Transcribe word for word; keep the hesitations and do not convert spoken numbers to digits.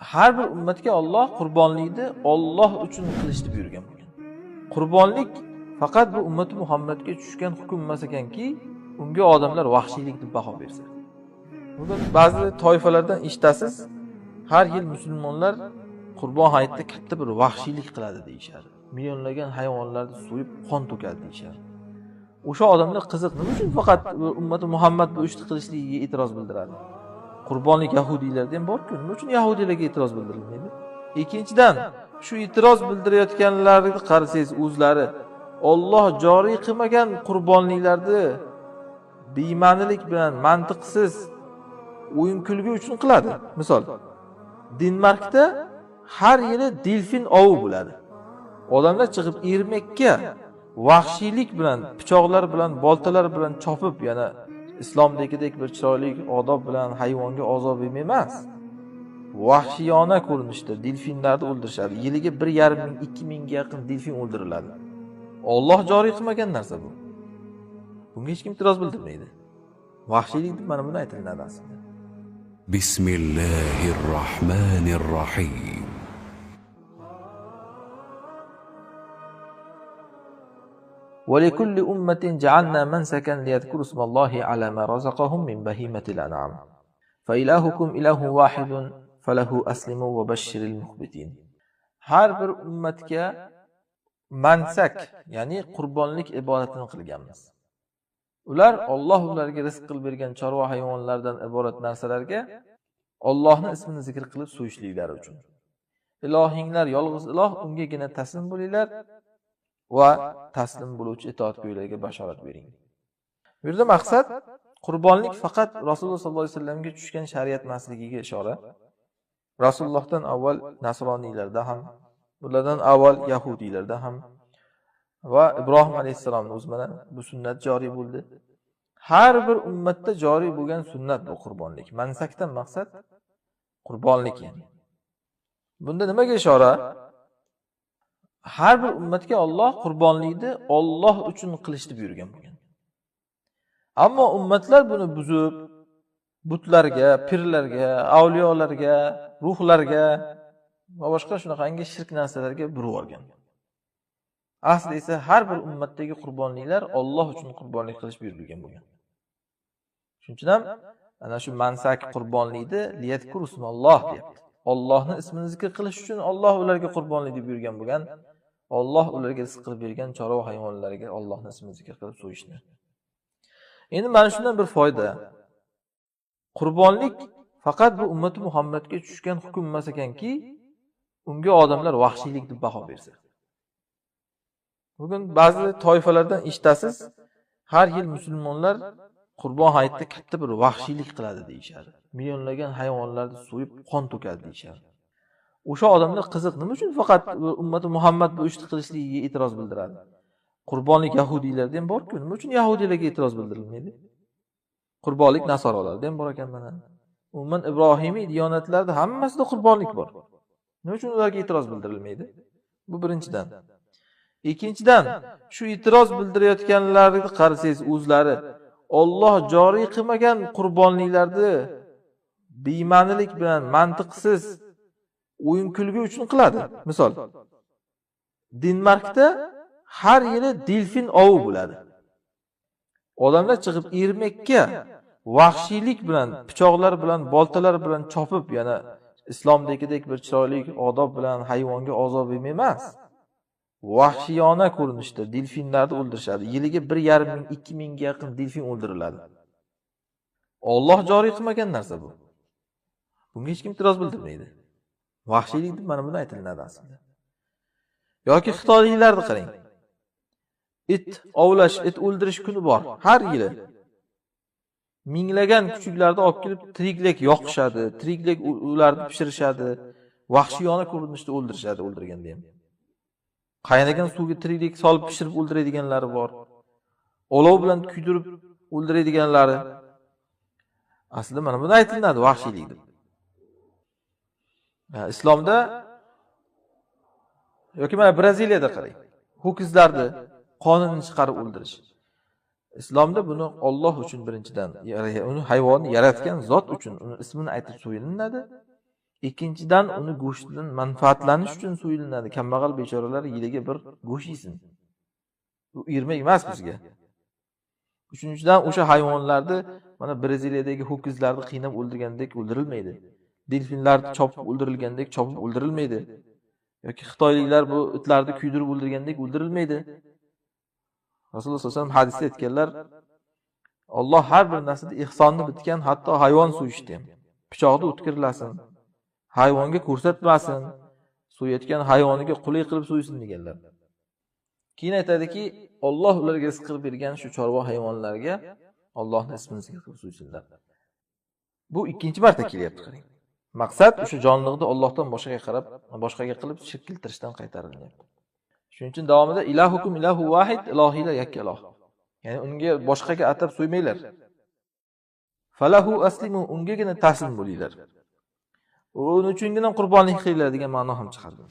ھەر بىر ئۈممەتكە ئاللاھ قۇربانلىقنى ئاللاھ ئۈچۈن قىلىشنى بۇيرۇغان بولغان. قۇربانلىق پەقەت بۇ ئۈممىتى مۇھەممەدكە چۈشكەن ھۆكۈم ئەمەس ئىكەنكى، ئۇنىڭغا ئادەملەر ۋەھشىيلىك دەپ باھا بەرسە. بۈگۈن بەزى تائىپىلەردىن ئېشىتىسىز، ھەر يىل مۇسۇلمانلار قۇربان ھايىتىدا كاتتا بىر ۋەھشىيلىك قىلىدۇ دېيىشەر. مىليونلىغان ھايۋانلارنى سويۇپ قان تۆكىدۇ دېيىشەر. ئوشۇ ئادەملەر قىزىق، نېمە ئۈچۈن پەقەت ئۈممىتى مۇھەممەد بۇ ئىشنى قىلىشلىقىغا ئېتىراز بىلدۈرەدۇ؟ قۇربانلىق يەھۇدىيلەردىن باركى، نېمە ئۈچۈن يەھۇدىيلەرگە ئېتىراز بىلدۈرۈلمەيدۇ؟ ئىككىنچىدىن، شۇ ئېتىراز بىلدۈرۈۋاتقانلارغا قارىسىز، ئۆزلىرى ئاللاھ جارى قىلمىغان قۇربانلىقلارنى بىمەنىلىك بىلەن مەنتىقسىز ئويۇن كۈلكى ئۈچۈن قىلىدۇ. مىسال، دېنماركتا ھەر يىلى دېلفىن ئاۋى بولىدۇ. ئادەملەر چىقىپ ئېرىمەككە ۋەھشىيلىك بىلەن، پىچاقلار بىلەن، بالتىلار بىلەن چاپىپ، يەنى ئىسلامدىكىدەك بىر چىرايلىق ئاداب بىلەن ھايۋانغا ئازاب بەرمەي ئەمەس، ۋەھشىيانە كۆرۈنۈشتە دېلفىنلارنى ئۆلدۈرۈشىدۇ. يىلىغا بىر يېرىم مىڭ، ئىككى مىڭغا يېقىن دېلفىن ئۆلدۈرۈلىدۇ. ئاللاھ جارى قىلمىغان نەرسە بۇ. بۇنىڭغا ھېچكىم ئېتىراز بىلدۈرمەيدۇ. ۋەھشىيلىك دەپ مانا بۇنى ئېيتىلىدۇ ئەسلىدە. بسم الله الرحمن الرحيم. ولكل أمة جعلنا منسكا ليذكروا اسم الله على ما رزقهم من بهيمة الأنعام فإلهكم إله واحد فله أسلموا وبشر المخبتين. ھەر بىر ئۈممەتكە مەنسەك، يەنى قۇربانلىق ئىبادىتىنى قىلغانمىز. ئۇلار ئاللاھ ئۇلارغا رىزىق قىلىپ بەرگەن چارۋا ھايۋانلاردىن ئىبارەت نەرسىلەرگە ئاللاھنىڭ ئىسمىنى زىكىر قىلىپ سۆيۈشلۈكلەر ئۈچۈن. ئىلاھىڭلار يالغۇز ئىلاھ، ئۇنىڭغىلا تەسلىم بولۇڭلار ۋە تەسلىم بولغۇچى ئىتائەتگۈرلەرگە باشارەت بېرىڭ. بۇ يەردە مەقسەت، قۇربانلىق پەقەت رەسۇلۇللاھ سەللەللاھۇ ئەلەيھى ۋەسەللەمگە چۈشكەن شەرىئەت ئەمەسلىكىگە ئىشارە. رەسۇلۇللاھتىن ئاۋۋال نەسرانىيلەردە ھەم، بۇلاردىن ئاۋۋال يەھۇدىيلەردە ھەم ۋە ئىبراھىم ئەلەيھىسسالامنىڭ ئۆزى مانا بۇ سۈننەت جارى بولدى. ھەر بىر ئۈممەتتە جارى بولغان سۈننەت بۇ قۇربانلىق. مەنسەكتىن مەقسەت قۇربانلىق، يەنى. بۇندا نېمىگە ئىشارە؟ ھەر بىر ئۈممەتكە ئاللاھ قۇربانلىقنى ئاللاھ ئۈچۈن قىلىشنى بۇيرۇغان بولغان. ئەمما ئۈممەتلەر بۇنى بۇزۇپ، بۇتلارغا، پىرلەرگە، ئەۋلىيالارغا، روھلارغا ۋە باشقا شۇنداق شىرك نەرسىلەرگە بۇرۇۋالغان. ئەسلى ئىسە ھەر بىر ئۈممەتتىكى قۇربانلىقلار ئاللاھ ئۈچۈن قۇربانلىق قىلىش بۇيرۇلغان بولغان. شۇنىڭ ئۈچۈن ھەم ئەنە شۇ مەنسەك قۇربانلىقنى لىيەزكۇرۇ ئىسماللاھ دەپتۇ. ئاللاھنىڭ ئىسمىنى زىكىر قىلىش ئۈچۈن ئاللاھ ئۇلارغا قۇربانلىق دەپ بۇيرۇغان بولغان. ئاللاھ ئۇلارغا رىزىق قىلىپ بەرگەن چارۋا ھايۋانلارغا ئاللاھنىڭ ئىسمىنى زىكىر قىلىپ سويۇشنى. ئەمدى مانا شۇندىن بىر پايدا. قۇربانلىق پەقەت بۇ ئۈممىتى مۇھەممەدكە چۈشكەن ھۆكۈم ئەمەس ئىكەنكى، ئۇنىڭغا ئادەملەر ۋەھشىيلىك دەپ باھا بەرسە. بۈگۈن بەزى تائىپىلەردىن ئېشىتەسىز، ھەر يىل مۇسۇلمانلار قۇربان ھايىتىدا كاتتا بىر ۋەھشىيلىك قىلىدۇ دېيىشەر. مىليونلىغان ھايۋانلارنى سويۇپ قان تۆكىدۇ دېيىشەر. ئوشۇ ئادەملەر قىزىق، نېمە ئۈچۈن پەقەت ئۈممىتى مۇھەممەد بۇ ئىشنى قىلىشلىقىغا ئېتىراز بىلدۈرەدۇ؟ قۇربانلىق يەھۇدىيلەردىن باركى، نېمە ئۈچۈن يەھۇدىيلەرگە ئېتىراز بىلدۈرۈلمەيدۇ؟ قۇربانلىق ناسارالاردا ھەم بار ئىكەن مانا. ئومۇمەن ئىبراھىمىي دىيانەتلەردە ھەممىسىدە قۇربانلىق بار. نېمە ئۈچۈن ئۇلارغا ئېتىراز بىلدۈرۈلمەيدۇ؟ بۇ بىرىنچىدىن. ئىككىنچىدىن، شۇ ئېتىراز بىلدۈرۈۋاتقانلارغا قارىسىز، ئۆزلىرى ئاللاھ جارى قىلمىغان قۇربانلىقلارنى بىمەنىلىك بىلەن مەنتىقسىز ئويۇن كۈلكى ئۈچۈن قىلىدۇ. مىسال، دېنماركتا ھەر يىلى دېلفىن ئاۋى بولىدۇ. ئادەملەر چىقىپ ئېرىمەككە ۋەھشىيلىك بىلەن، پىچاقلار بىلەن، بالتىلار بىلەن چاپىپ، يەنى ئىسلامدىكىدەك بىر چىرايلىق ئاداب بىلەن ھايۋانغا ئازاب بەرمەي ئەمەس، ۋەھشىيانە كۆرۈنۈشتە دېلفىنلارنى ئۆلدۈرۈشىدۇ. يىلىغا بىر يېرىم مىڭ، ئىككى مىڭغا يېقىن دېلفىن ئۆلدۈرۈلىدۇ. ئاللاھ جارى قىلمىغان نەرسە بۇ. بۇنىڭغا ھېچكىم ئېتىراز بىلدۈرمەيدۇ. ۋەھشىيلىك دەپ مانا بۇنى ئېيتىلىدۇ ئەسلىدە. ياكى خىتايلىقلارنى قاراڭ. ئىت ئاۋلاش، ئىت ئۆلدۈرۈش كۈنى بار، ھەر يىلى. مىڭلىگەن كۈچۈكلەرنى ئاپ كېلىپ، تىرىكلەپ يوقىشىدۇ، تىرىكلەپ ئۇ-، ئۇلارنى پىشۇرۇشىدۇ، ۋەھشىيانە كۆرۈنۈشتە ئۆلدۈرۈشىدۇ، ئۆلدۈرگەندە ھەم. قاينىغان سۇغا تىرىكلەپ سالىپ پىشۇرۇپ ئۆلدۈرىدىغانلار بار. ئولوۋ بىلەن كۆيدۈرۈپ ئۆلدۈرىدىغانلارى. ئەسلىدە مانا بۇنى ئېيتىلىدۇ، ۋەھشىيلىك دەپ. ھە، ئىسلامدا ياكى مانا بىرازىلىيەدە قاراڭ. ھوكۈزلەرنى قانۇننى چىقىرىپ ئۆلدۈرۈش. ئىسلامدا بۇنى ئاللاھ ئۈچۈن بىرىنچىدىن، يەنى ئۇنى ھايۋاننى ياراتقان زات ئۈچۈن ئۇنىڭ ئىسمىنى ئېيتىپ سۆيۈلۈنىدۇ. ئىككىنچىدىن، ئۇنى گۆشىدىن مەنپەئەتلىنىش ئۈچۈن سويۇلىنىدۇ. كەمبەغەل بېچارىلار يىلىگە بىر گۆش يېسۇن. ئۇ ئېرىمەك ئەمەس بىزگە. ئۈچىنچىدىن، ئوشۇ ھايۋانلارنى، مانا، برازىلىيەدىكى ھوكىزلارنى قىيناپ ئۆلتۈرگەندەك ئۆلتۈرۈلمەيدۇ. دېلفىنلارنى چاپىپ ئۆلتۈرۈلگەندەك چاپىپ ئۆلتۈرۈلمەيدۇ. ياكى خىتايلىقلار بۇ ئىتلارنى كۆيدۈرۈپ ئۆلتۈرگەندەك ئۆلتۈرۈلمەيدۇ. رەسۇلۇللاھ سەللەللاھۇ ئەلەيھى ۋەسەللەم ھەدىستە ئېيتقانلار، ئاللاھ ھەر بىر نەرسىدە ئېھساننى پۈتكەن، ھەتتا ھايۋان سويۇشنى. پىچاقنى ئۆتكۈرلەسۇن. ھايۋانغا كۆرسەتمەسۇن. سويۇۋەتكەن ھايۋانغا قۇلى قىلىپ سويسۇن دېگەنلەر. كېيىن ئېيتىدۇكى، ئاللاھ ئۇلارغا رىزىق قىلىپ بەرگەن شۇ چارۋا ھايۋانلارغا ئاللاھنى ئىسمىنى زىكىر قىلىپ سويسۇنلار. بۇ ئىككىنچى مەرتە كېلىيەپتۇ، قاراڭ. مەقسەت، ئۇشۇ جانلىقىدا ئاللاھتىن باشقىغا قاراپ، باشقىغا قىلىپ شىرك كەلتۈرۈشتىن قايتارىلىنىپتۇ. شۇنىڭ ئۈچۈن داۋامىدا، «ئىلاھۇكۇم ئىلاھۇن ۋاھىد»، ئىلاھىيلار يەككە ئىلاھ. يەنى ئۇنىڭغا باشقىغا ئاتاپ سويماڭلار. «فەلەھۇ ئەسلىمۇ»، ئۇنىڭغىلا تەسلىم بولۇڭلار. ئۇنىڭ ئۈچۈنگىنە قۇربانلىق قىلىڭلار دېگەن مەنانى ھەم چىقاردى.